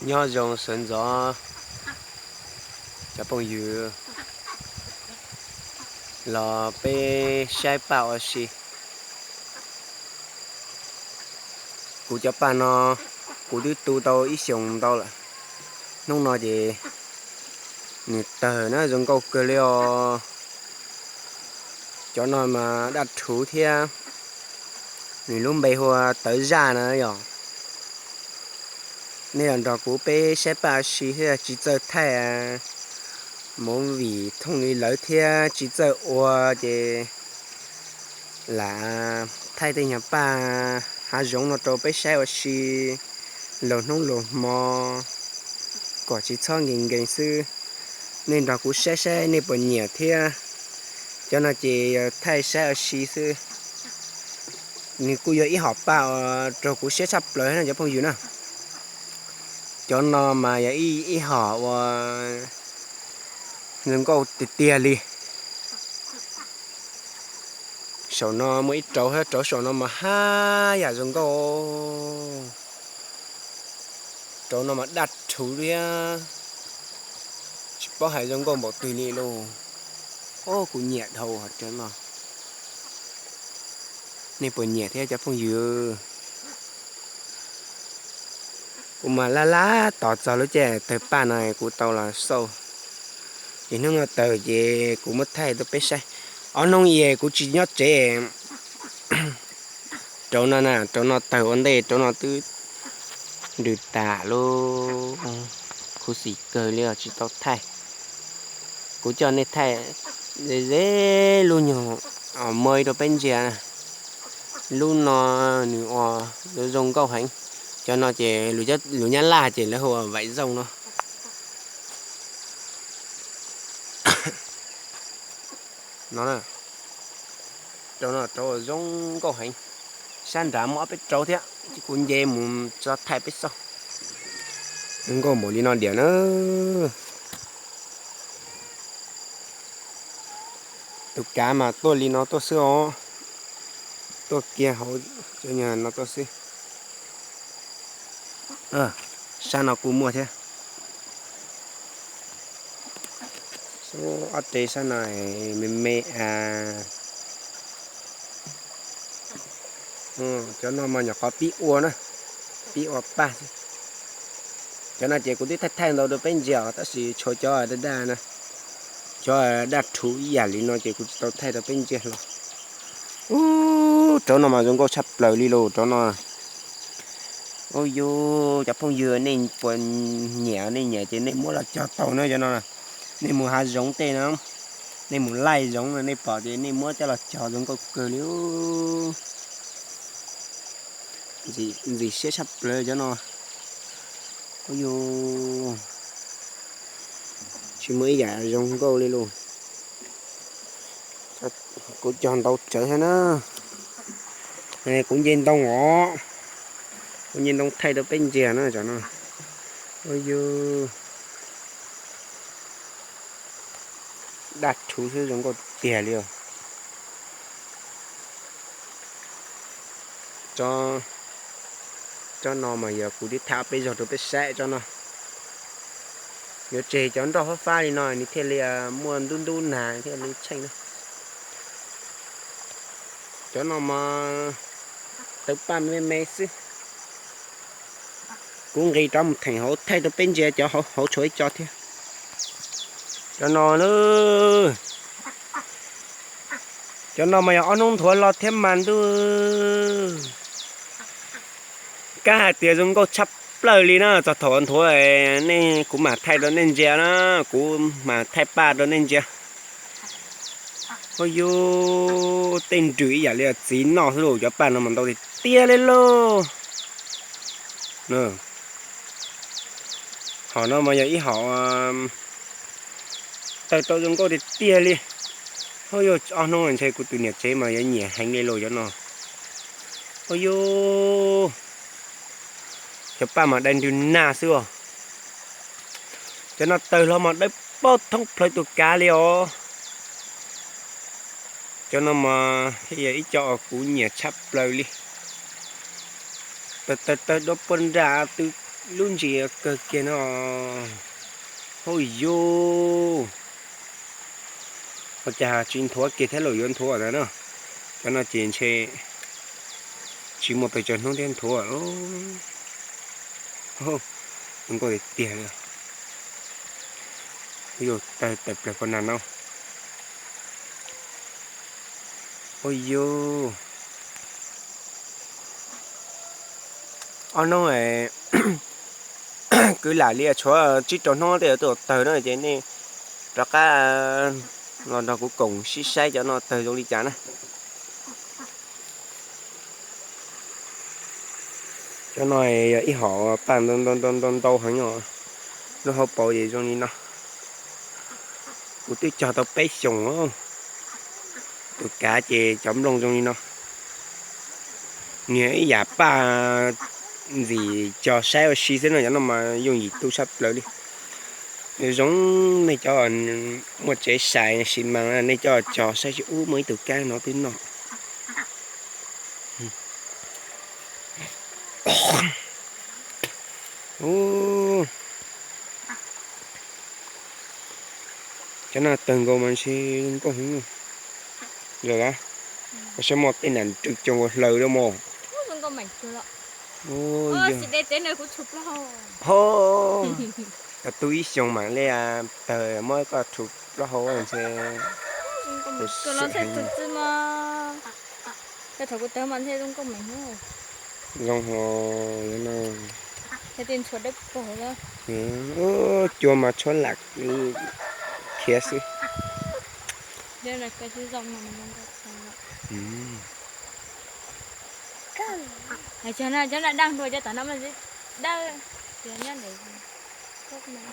Nyob zoo sawv ntxov cov phooj ywg, los peb saib paj ua si. Kuv cov paj no kuv twb tu tau ib xyoos ntau lawm. Hnub no ces nws tawg na, zoo nkauj kawg li os. Cov no mas daj rhuv thiab, nws lub npe hu ua tawv zaj na yom. Nej los nrog kuv peb saib paj ua si thiab, tsis txawj thaij movie thooj li lawv thiab tsis txawj ua ces lam thaij tej nyuag paj hav zoov no rau peb saib ua si laug hnub laug hmo kom tsis txhob nkees nkees xwb. Nej nrog kuv saib saib nej puas nyiam thiab. Cov no ces thaij saib ua si xwb. Nws kuj yog ib hom paj uas raug kuv siab tshaj plaws na cov phooj ywg na. Cov no mas yog ib hom uas zoo nkauj tiag tiag li. Saum no muaj ib rauv, rauv saum no mas haj yam zoo nkauj. Rauv no mas daj rhuv li, tsis paub hais zoo nkauj npaum twg li lauj. Kuv nyiam dhau rauv no. Nej puas nyiam thiab cov phooj ywg? Kuv mas laj laj tos txog lub caij tawg paj no kuv tau los xauj. Ces hnub no tawg ces kuv muab thaij rau peb saib. Ob hnub es kuv tsis nyob tsev, rauv no na, rauv no tawg ua ntej, rauv no twb nrws tas lub, khuv xim kawg li os tsis tau thaij. Kuv coj nej thaij ze ze lub nyuag, muaj ib rau peb ntsia. Lub no nws ua zoo nkauj heev. Cov no ces lus Nyab Laj ces lawv hu ua vải rau no. No, rau no rau zoo nkauj heev. Sab nrad muaj ob peb rau thiab, kuv nce mus tso thaij peb xauj. Zoo nkauj npaum li no diam na. Tus kav mas tuaj li no tuaj xwb os. Tuaj kiag hauv no tuaj xwb. Sab no kuj muaj thiab. Ob re sab no me me. Cov no mas nyuam qhuav pib ua na, pib ua paj xwb. Cov no ces kuv twb thaij thaij ntau rau peb ntsia os, tab sis tshuav cov daj daj na, cov daj rhuv ib yam li no ces kuv tsis tau thaij rau peb ntsia hlo. Ub, rauv no mas zoo nkauj tshaj plaws li lauj rauv no. Ub yus, cov phooj ywg nej puas nyiam, nej nyiam ces nej muab los cog tau na cov no. Nej mus hav zoov tej no, nej mus laij zoov no nej pom ces nej muab coj los cog zoo nkauj kawg li. Ntxim siab tshaj plaws cov no. Ub yus, tsis muaj ib yam zoo nkauj li lauj. Kuv cog ntau tsawv thiab na. Kuv nce ntoo os. Kuv nce ntoo thaij rau peb ntsia na cov no. Ub yus, daj rhuv xwb zoo nkauj tiag li os. Tsob no mas yog kuv twb tham peb zog rau peb saib tsob no. Yuav tseg cov nroj fab fab li no nws thiaj li muaj ntub ntub nag thiaj li tsheej na. Cov no mas tawv paj me me xwb. Kuv nqis rov mus theem hauv thaij rau peb ntsia cov hauv tshuav ib co thiab. Cov no, cov no mas yog ob hnub nthuav los thiab mas ntuj, kab hais tias zoo nkauj tshaj plaws li na. Txog thaum nthuav nej, kuv mam thaij rau nej ntsia na, kuv mam thaij paj rau nej ntsia. Ub yus, tej nrws ib yam li txiv noj xwb lauj, cov paj no mas ntau tiag tiag li lauj. Hom no mas yog ib hom tawg tau zoo nkauj tiag tiag li. Ub yus, ob hnub ntshe kuv tus niam tsev mas yuav nyiam heev li lauj cov no. Ub yus, cov paj mas dai nrws nag xwb os. Cov no tawg hlo mas dawb paug thoob plaws tus kav li os. Cov no mas thiaj yog ib co uas kuv nyiam tshaj plaws li. Tawg tawg tawg duab puag nrad twb Lub ntsis kawg kiag no. Hauj yus, ua cas tsis nthuav kiag thiab los yuav nthuav ntawd no. Cov no ces ntshe tsis muaj pes tsawg hnub thiab nthuav. Zoo nkauj tiag tiag li. Yus tawg tawm plaws pov nas no. Ua yus, ob hnub kwv lam li tshuav tsib rau hnub tej yuav tuaj tawg na ces nej rov qab los nrog kuv koom sib saib cov no tawg zoo li cas na. Cov no yog ib hom paj ntau ntau heev os. Lub hauv paus ces zoo li no. Kuv twb cog tau peb xyoos. Tus kav ces cov nplooj zoo li no. Niag ib yam paj ntxim cog saib ua si xwb no, cov no mas yooj yim tu tshaj plaws li. Zoo nej cov muaj tsev sai sis mas nej coj cog saib seb ub muaj ib tug kab no twb noj. Cov no tawg nkaus mas ntshe zoo nkauj heev. Yog las, saib muaj tej nam rw coo ua hlaws rau mos. Ho, tau tu ib xyoos mam li tawg, muab koj rhu plaub hau ntshe. Zoo ho, cua mas tshuav lam khiav xwb. Cov na daj dua cov tom no dawb, tias nyob ntawm